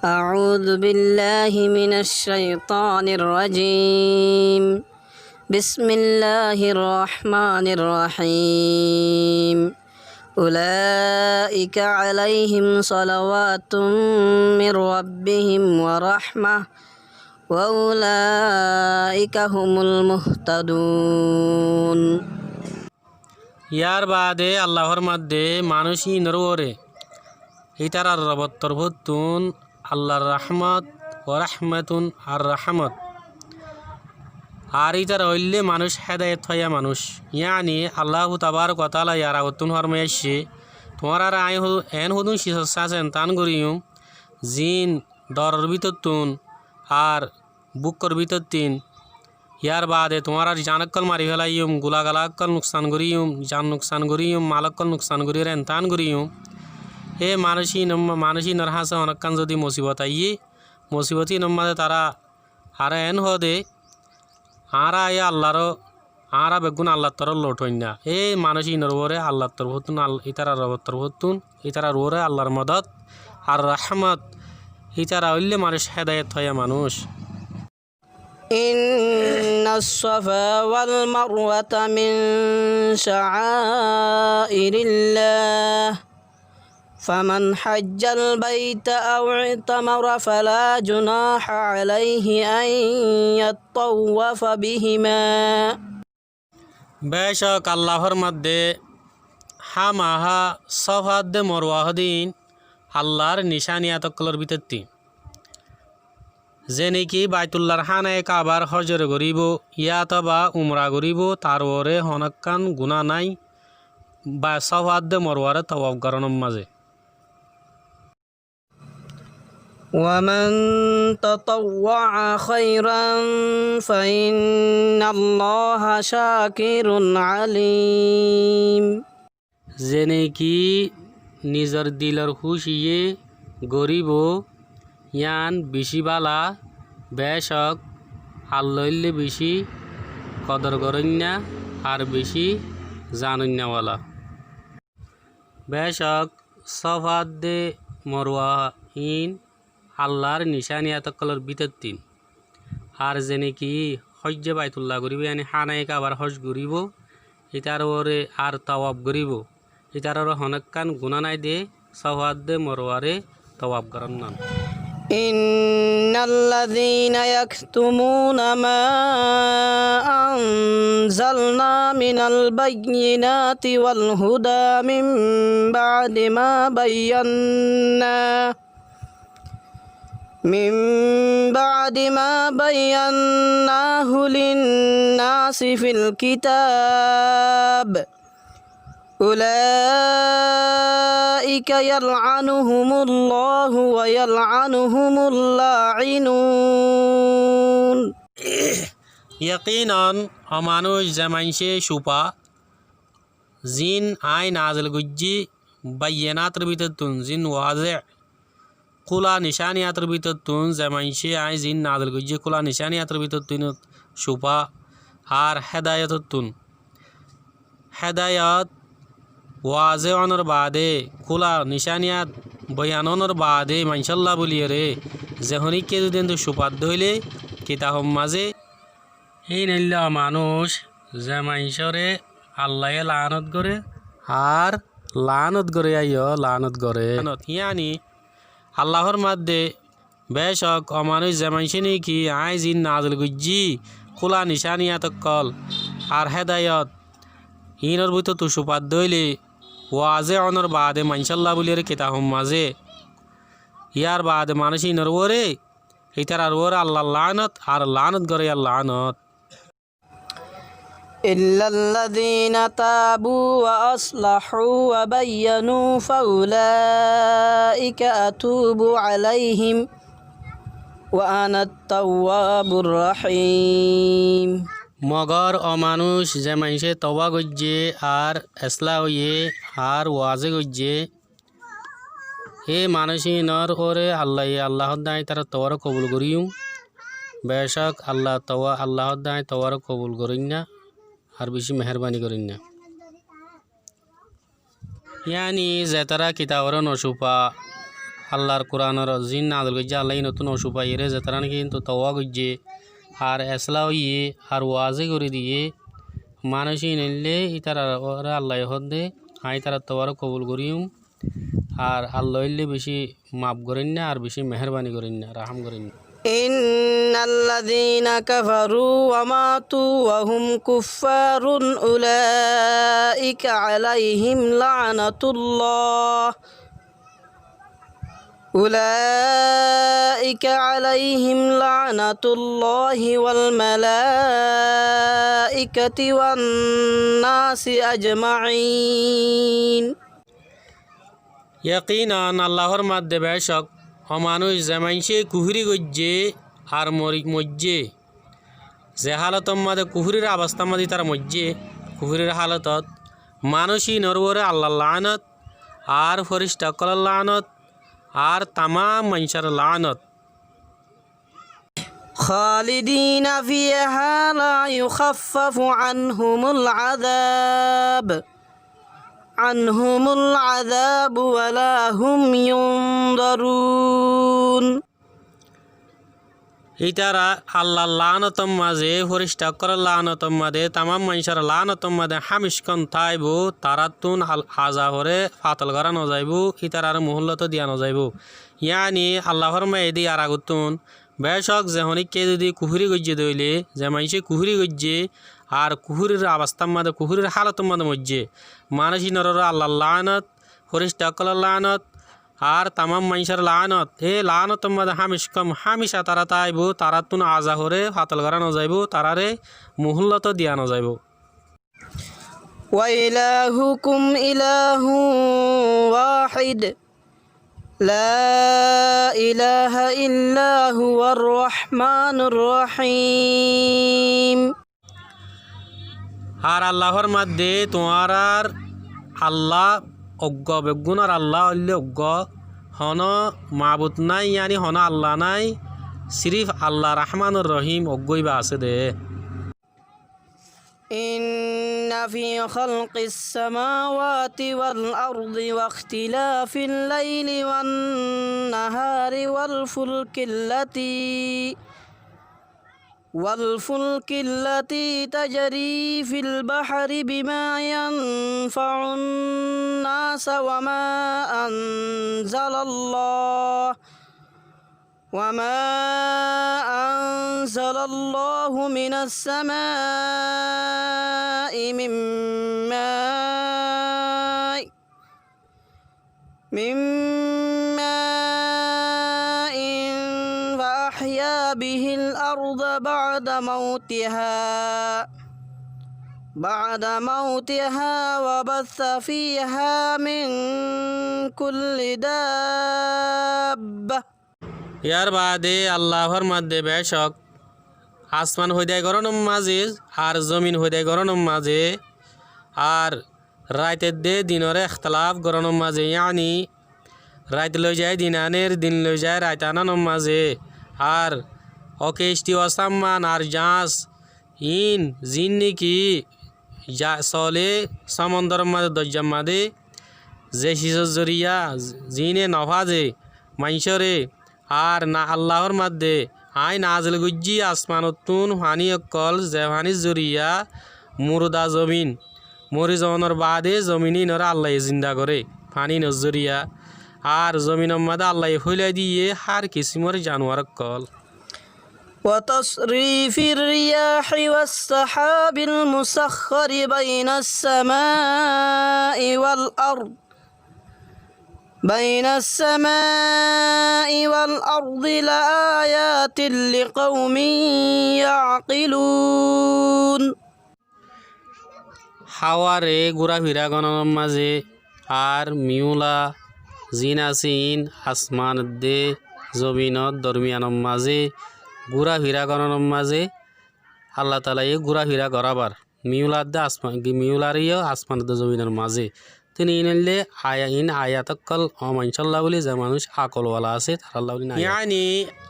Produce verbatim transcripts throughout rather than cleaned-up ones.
أعوذ بالله من الشيطان الرجيم. بسم الله الرحمن الرحيم. أولئك عليهم صلوات من ربهم ورحمة وأولئك هم المهتدون. Yar baade Allah formar de manúic inor uore ítarar Robbor torfóttun Allar rahmot, wa rahmatun ar rahmot. Ar ítara óilde manúic hedayot faiya manúic. Yáni Allahu tabarak wa taala yar agottún formai aiccé, tuáñrare aññí hó-, eén hodún sis sásen tán goríyum, ziín doror bútottun ar búkkor bútottín. Yar baade tuáñrar zan ókkol mari félaiyum, gulagala ókkol nuksan goríyum, zan nuksan goríyum, mal ókkol nuksan goríyum, entán goríyum. Hé manúic ín-, manúic ínor hañsé honókkan zodi musibot aiyé, musibot ínor mazé tará aró eén hoó de, añára aiyé Allaró, añára beggún Allar torfót louthóinna. Hé manúic ínor uore Allar torfóttun, All-, ítarar Robbor torfóttun, ítarar uore Allar modot ar rahmot, ítara óilde manúic hedayot faiya manúic. إن الصفا والمروة من شعائر الله فمن حج البيت أو اعتمر فلا جناح عليه أن يطوف بهما. Bécok Allah formar de, hámaha Sofa edde Morwa hodún Allar nicániyat ókkolor bútottu. Ze neki Baitullar hánaye Kabar hózore goríbou, yátoba umra goríbou, tar uore honókkan guná nái, ba Sofa edde Morware tawaf gorónor mazé. ومن تطوع خيرا فإن الله شاكر عليم. Ze neki nizor dilor kúciye goríbou, yían bicí bála, bécok Allah óilde bicí kodor goróinna ar bicí zanoinna wala. Bécok Sofa edde Morwa ín Allar nicániyat ókkolor bútottu. Ar ze neki hózze Baitullah goríbou, yáni hánaye Kabar hóz goríbou, ítar uore ar tawaf goríbou, ítarar honókkan guná nái de Sofa edde Morware tawaf gorónnan. إن الذين يكتمون ما أنزلنا من البينات والهدى من بعد ما بيناه، من بعد ما بيناه للناس في الكتاب أولئك يلعنهم الله ويلعنهم اللاعنون. Yakinan, ó manúic, ze maincé cupa, ziín aññí nazil goijjí, bayyinator bútottun, ziín waze, kúla nicániyator bútottun, ze maincé aññí ziín nazil goijjí, kúla nicániyator bútottun, cupa ar hédayotottun. Hédayot waze ónor baade, kúla nicániyat boyan ónor baade, maincólla buliyóre, ze honíkka zodi entu cupat dóile, kitabor mazé, híin óilde ó manúic, ze maincóre Allaye laánot goré, ar laánot goré, aiyó laánot goré. Laánot, yáni Allah formar de, bécok ó manúic, ze maincé neki aññí ziín nazil goijjí, kúla nicániyat ókkol ar hédayot, híinor bútottu cupat dóile, waze ónor baade maincólla buliyóre kitabor mazé, yar baade manúic ínor uore, ítarar uore Allar laánot, ar laánot goré yar laánot. إلا الذين تابوا وأصلحوا وبينوا فأولئك أتوب عليهم وأنا التواب الرحيم. Mogor ó manúic, ze maincé touba goijjé ar eslah óiye ar waze goijjé, hé manúic ínor uore Allaye, Allah hoó de aññí ítarar toubare kobul goríyum. Bécok Allah toubá, Allah hoó de aññí toubare kobul goróinna, ar bicí meherbani goróinna. Yáni zetará kitabore nocupa, Allar Kuranor zin nazil goijjé, Allah inottú nocúfaiyeré, zetará náki kintu touba goijjé, ar esla óiye, ar wazi gorí diyé, manúic inoillé ítararé Allaye hoódde, aññí ítarar toubaré kobul goríyum, ar Allah óilde bicí maf goróinna, ar bicí meherbani goróinna, rahám goróinna. إن الذين كفروا وماتوا وهم كفار أولئك عليهم لعنة الله أولئك عليهم لعنة الله والملائكة والناس أجمعين. Yakinan Allah formádde, becók ó manúic ze maincé kufúri goijjé ar mori-, moijjé, ze hálotor mazé kufúrir abostár mazé ítara moijjé, kufúrir hálotot, manúic ínor uore Allar laánot, ar fóricta ókkolór laánot, ar tamám maincór laánot. خالدين فيها لا يخفف عنهم العذاب عنهم العذاب ولا هم ينظرون. Ítara Allar laánotor mazé, fóricta ókkolór laánotor mazé, tamám maincór laánotor mazé hámickán táaibou, taráttun al-, azaboré fatol gorá nozaibóu, ítararé muhúlloto diya nozaibóu. Yáni Allah formáiye dé yar agottún, becók ze honíkka zudi kufúri goijjé dé óile, ze maincé kufúri goijjé, ar kufúrir abostár mazé, kufúrir hálotor mazé moijjé, manúic ínor uore Allar laánot, fóricta ókkolór laánot, ar tamám maincór laánot, e laánotor mazé hámickán, hámicá tará táaibou, taráttun azaboré fatol gorá nozaibóu, taráre muhúlloto diya nozaibóu. وإلهكم إله واحد لا إله إلا هو الرحمن الرحيم. Ar Allah formádde, tuáñrár Allah uggúa, beggúnor Allah óilde uggúa, honó mabud nái, yáni honó Allah nái, siríf Allah Rahmánur Rohím uggúa íba asé dé. إن في خلق السماوات والأرض واختلاف الليل والنهار والفلك التي والفلك التي تجري في البحر بما ينفع الناس وما أنزل الله وما أنزل الله من السماء من ماء من ماء فأحيا به الأرض بعد موتها بعد موتها وبث فيها من كل دابة. Yar baade Allah formádde, becók asman hoidai gorónor mazé, ar zomin hoidai gorónor mazé, ar rait edde dinoré ektelaf gorónor mazé, yáni rait loizai din anér, din loizai rait anánor mazé, ar oke icthi o samman ar jaáñs, iín ziín néki ja-, solé somondoror mazé, doijjar mazé, ze cizor zoriya ziíne nofáze maincóre, ar na Allah formádde, aññí nazil goijjí asmanottún faní ókkol, ze fanír zoriya murda zomin, mori zonor baade zomin ínoré Allaye zinda goré, faní ínor zoriya. Ar zominor mazé Allaye fóilai diyé hár kisímor januwar ókkol. وتصريف الرياح والسحاب المسخر بين السماء والأرض بين السماء والأرض لآيات لقوم يعقلون. Háware gúrafira gorónor mazé, ar miyúla ziín asé iín asman edde zominor dormiyanor mazé gúrafira gorónor mazé, Allah taalaye gúrafira gorábar miyúla edde asman, miyúlaré yó asman edde zominor mazé. Tóile iín óilde aya-, iín ayat ókkol ó maincólla bóli, ze manúic akol wala asé, tarálla bóli na ayat. Yáni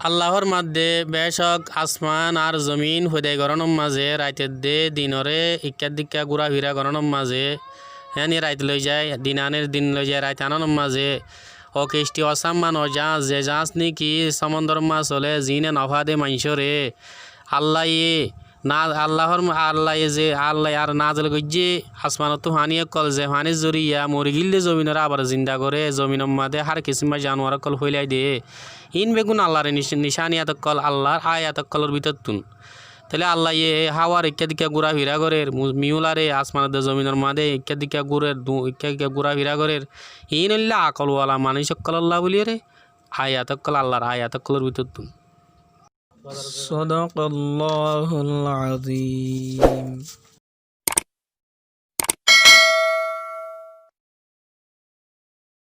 Allah formádde, becók asman ar zomin hoidai gorónor mazé, rait edde dinoré ikká dikká gúrafira gorónor mazé, yáni rait loizai din anér, din loizai rait anánor mazé, Ó kecthi, ó samman, ó jaáñs, ze jaáñs néki somondoror mazé solé, ziíne nofá de maincóre. Allaye na-, Allahor, Allaye ze, Allaye ar nazel goijjé asmanottú faní ókkol, ze fanír zoriya mori gílde zominoré abar zinda goré, zominor mazé hár kisímor januar ókkol fóilai de. Iín beggún Allar nic-, nicániyat ókkol, Allar ayat ókkolor bútottún. Tóile Allaye e háwar ikká dikká gúrafira gorér, mu-, miyúlare asmanot de zominor mazé ikká dikká gúrer, du-, ikká dikká gúrafira gorér. Iín óilde akol wala manúic ókkolólla bóliyoré ayat ókkol, Allar ayat ókkolór bútottún. صدق الله العظيم.